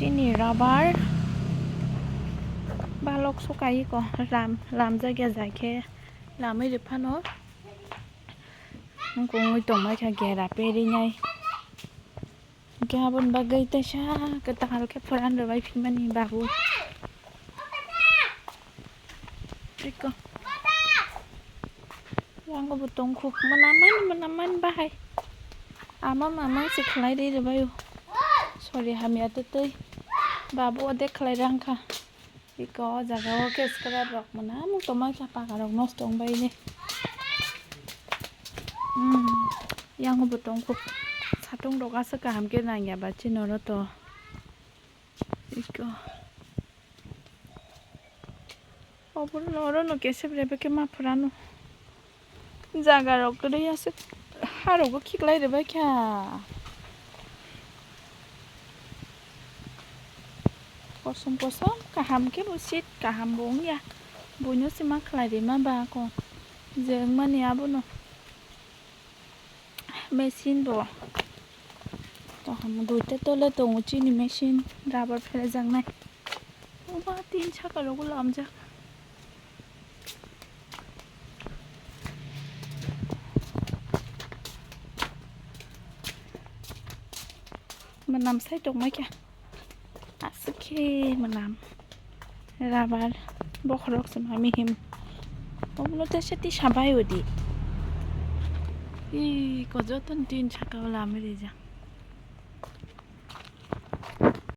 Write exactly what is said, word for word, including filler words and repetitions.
Ini rubber balok sukai ko lam lamjak ya jai khe lamwi rw phano wngkongwi tongmai kha gera perinai. Hwnkhe aboni bagwi teisa kwtal khe phoran rwbai phimani babu. Iko. Yango bo tongkhu. Mwnamani, mwnamani bahai. Ama mamang se khlai ri rwbaio. Sorry, hamya twtwi. Babu ode khlai rang kha. Iko o jaga o khe scrap rok mwnamung tongma khe paka rok nosto wngbai ni. Hmm. Yango bo tongkhu. Satung rok aswk kaham khe nangya ba chini oro to. Iko. Obono orono kesep rebekhe ma phwrano. Jaga rok kwrwi aswk ha rogo khiklai rwbaikha. Kosom kosom kaham khe bo seat kaham bo wngya. Buino se ma khlai rima ba ko. Je wngmani abono. Machine bo. Kaham duita tole tongo chini machine rubber phelejaknai. Oba tin saka rogo lamjak. Mwnam sai tongmai kha. Aswk khe mwnam. Rubber bokhorok se ma mihim. Obono tesa tisa bai odi. Ih, ko joto ni tin saka o lamwi rijak.